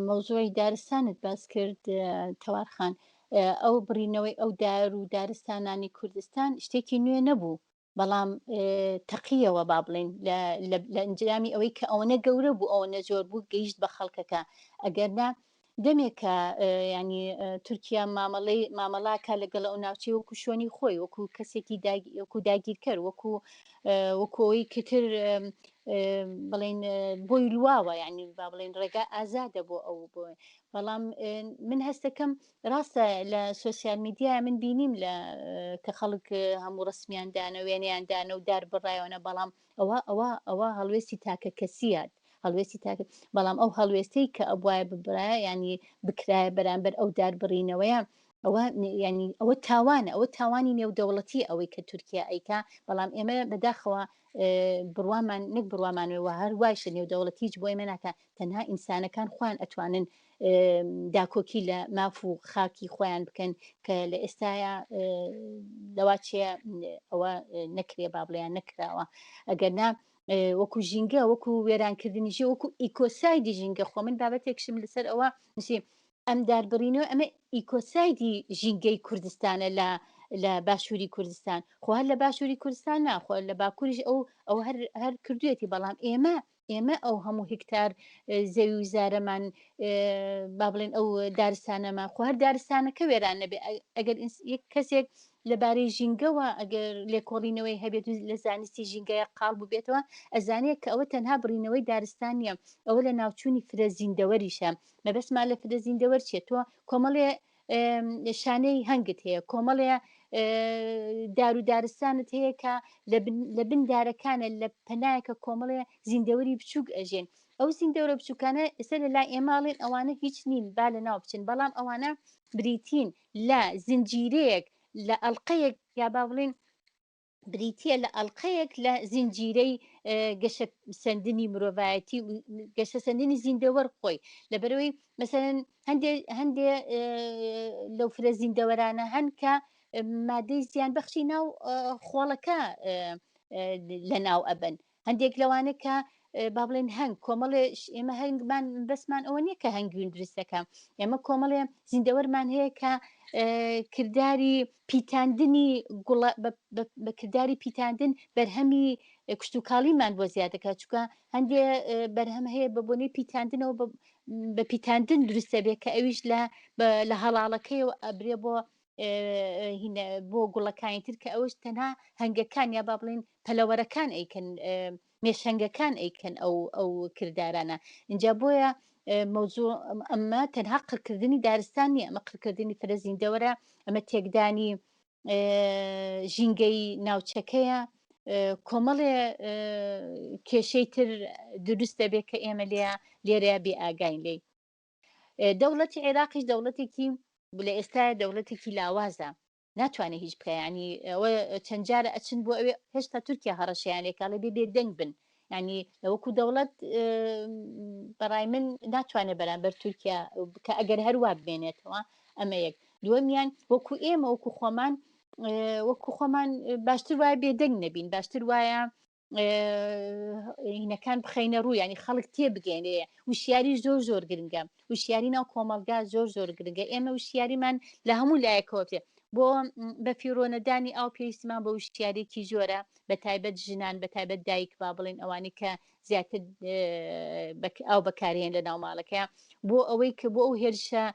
مەوزوعی دارستانت باس کرد تەوارخان، ئەو بڕینەوەی ئەو دار و دارستانانی کوردستان شتێکی نوێ نەبوو، بەڵام تەقیەوە با بڵێین لە ئەنجامی ئەوەی کە ئەوەنە گەورە بوو ئەوەنە زۆر بوو گەیشت بە خەڵکەکە. ئەگەر نا دەمێکە ینی تورکیا مامەڵەی مامەڵاکە لەگەڵ ئەو ناوچەی وەکو شوێنی خۆی، وەکو کەسێکی وەکو داگیرکەر، وەکو وەکۆی کتر بڵین بۆی لواوە، ینی با بڵێن ڕێگا ئازادە بۆ ئەو بۆ. بەڵام من هەستەکەم ڕاستە لە سۆسیال میدیا من بینیم لە کە خەڵک هەموو ڕسمیان دانە وێنەیان دانە و دار بڕایەوەە، بەڵام ئەوە ئەوە ئەوە هەڵوێستی تاکە کەسیات، هەڵوێستی تاکە، بەڵام ئەو هەڵوێستەی کە ئەبواە ببرایە ینی بکرایە بەرامبەر ئەو دار بڕینەوەیە، ئەوە ینی ئەوە تاوانە، ئەوە تاوانی نێودەوڵەتی ئەوەی کە تورکیا ئەیکا. بەڵام ئێمە بەداخەوە بڕوامان نەک بڕوامانەوە هەر وایشە نێودەوڵەتیش بۆ ئێمە ناکە، تەنها ئینسانەکان خۆیان ئەتوانن داکۆکی لە ماف و خاکی خۆیان بکەن کە لە ئێستاە لەوا چێ ئەوە نەکرێ با بڵێیان نەکراوە. ئەگەر نا وەکو ژینگە، وەکو وێرانکردنی ژێ، وەکو ئیکۆسایدی ژینگە، خۆ من بابەتێکشم لەسەر ئەوە نووسی، ئەم داربڕینەوە ئەمە ئیکۆسایدی ژینگەی کوردستانە لە لە باشووری کوردستان. خۆ هەر لە باشووری کوردستان ناخۆ لە باکووریش ئەو ئەو هەر هەر کردوێتی، بەڵام ئێمە ئێمە ئەو هەموو هکتار زەوی و زارەمان با بڵێن ئەو دارستانەمان، خۆ هەر دارستانەکە وێران نەبێ، ئەگەر یەک کەسێک لەبارەی ژینگەوە ئەگەر لێکۆڵینەوەی هەبێت و لە زانستی ژینگەیە قاڵ ببێتەوە ئەزانێت کە ئەوە تەنها بڕینەوەی دارستان نییە، ئەوە لە ناوچوونی فرە زیندەوەریشە. مەبەستمان لە فرە زیندەوەر چیە؟ تۆ کۆمەڵێ شانەی هەنگت هەیە، کۆمەڵێ دار و دارستانت هەیە کە لە بن دارەکانە لە پەنایەکە کۆمەڵێ زیندەوەری بچووک ئەژێن. ئەو زیندەوەرە بچووکانە ئێستا لە لای ئێماڵێن ئەوانە هیچ نین با لە ناو بچن، بەڵام ئەوانە بریتین لە زنجیرەیەک لە ئەڵلقەیەک یا با بڵێن بریتییە لە ئەڵقەیەک لە زنجیرەی گەشەسەندنی مرۆڤایەتی و گەشەسەندنی زیندەوەر خۆی. لەبەرەوەی مەسەلەن هەندێ هەندێ لەو فرە زیندەوەرانە هەن کە مادەی زیان بەخشی ناو خۆڵەکە لە ناو ئەبن، هەندێک لەوانە کە با بڵێن هەنگ کۆمەڵێ، ئێمە هەنگمان بەسمان ئەوە نییە کە هەنگوین دروستەکە، ئێمە کۆمەڵێ زیندەوەرمان هەیە کە کرداری پیتاندنی گوڵە بە کرداری پیتاندن بەرهەمی کشتتوکاڵیمان بۆ زیاد دەکات، چونکە هەندێ بەرهەم هەیە بە بۆنەی پیتاندنەوە بە پیتاندن دروستە بێ کە ئەویش لە لە هەڵاڵەکەیەوە ئەبرێ بۆ بۆ گوڵەکانی تر، کە ئەوش تەنها هەنگەکان یا با بڵین پەلەوەرەکان ئەیکەن، مێشەنگەکان ئەیکەن ئەو ئەو کردارانە. اینجا بۆیە مەوزوع ئەمە تەنها قڕکردنی دارستان نییە، ئەمە قڕکردنی فرە زیندەوەرە، ئەمە تێکدانی ژینگەی ناوچەکەیە، کۆمەڵێ کێشەی تر دروست دەبێت کە ئێمە لێ لێرەیە بێ ئاگاین لێی. دەوڵەتی عێراقیش دەوڵەتێکی لە ئێستا دەوڵەتێکی لاوازە، ناتوانێت هیچ بکە، ینی ئەوە چەند جارە ئەچن بۆ ئەوێ، هێشتا تورکیا هەڕەشەیان لێکاڵێ بێ بێدەنگ بن، ینی لە وەکو دەوڵەت بەڕای من ناتوانێت بەرامبەر تورکیا کە ئەگەر هەروە بمێنێتەوە. ئەمە یەک. دووەمیان وەکو ئێمە وەکو خۆمان وەکو خۆمان باشتر وایە بێدەنگ نەبین، باشتر وایە هینەکان بخەینە ڕوو، ینی خەڵک تێبگەێنێ. وشیاری زۆر زۆر گرنگە، وشیاری ناو کۆمەڵگا زۆر زۆر گرنگە. ئێمە وشیاریمان لە هەموو لایەکەوە پێ بۆ بە فیڕۆنەدانی ئاو پێویستمان بە وشیارێکی زۆرە، بە تایبەت ژنان، بە تایبەت دایک با بڵێن ئەوانەی کە زیاتر ئاو بەکارهێن لە ناو ماڵەکەیان، بۆ ئەوەی کە بۆ ئەو هێرشە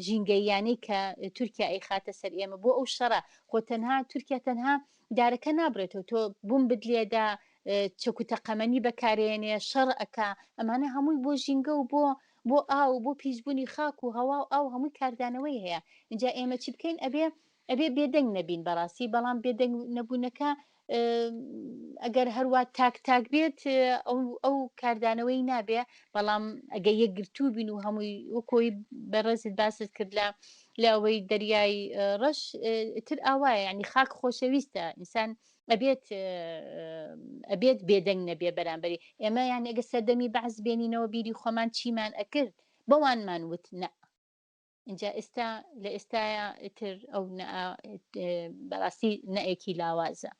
ژینگەییانەی کە تورکیا ئەیخاتە سەر ئێمە، بۆ ئەو شەڕە. خۆ تەنها تورکیا تەنها دارەکە نابرێتەوە، تۆ بومبت لێدا، چەک و تەقەمەنی بەکارێنێ، شەڕ ئەکا، ئەمانە هەمووی بۆ ژینگە و بۆ بۆ ئاو بۆ پیسبوونی خاک و هەوا و ئاو هەمووی کاردانەوەی هەیە. اینجا ئێمە چی بکەین؟ ئەبێ ئەبێ بێدەنگ نەبین بەڕاستی، بەڵام بێدەنگ نەبوونەکە ئەگەر هەروە تاک تاک بێت ئەو ئەو کاردانەوەی نابێ، بەڵام ئەگە یەکگرتوو بین و هەمووی وەکۆی بەڕێزت باست کرد لە لە ئەوەی دەریای ڕەش تر ئاوایە، ینی خاک خۆشەویستە، ئینسان ئەبێت ئەبێت بێدەنگ نەبێ بەرامبەری. ئێمە یان ئەگە سەردەمی بەعس بێنینەوە بیری خۆمان چیمان ئەکرد، بەوانمان وت نە. اینجا ئێستا لە ئێستاە تر ئەو بەڕاستی نەئێکی لاوازە.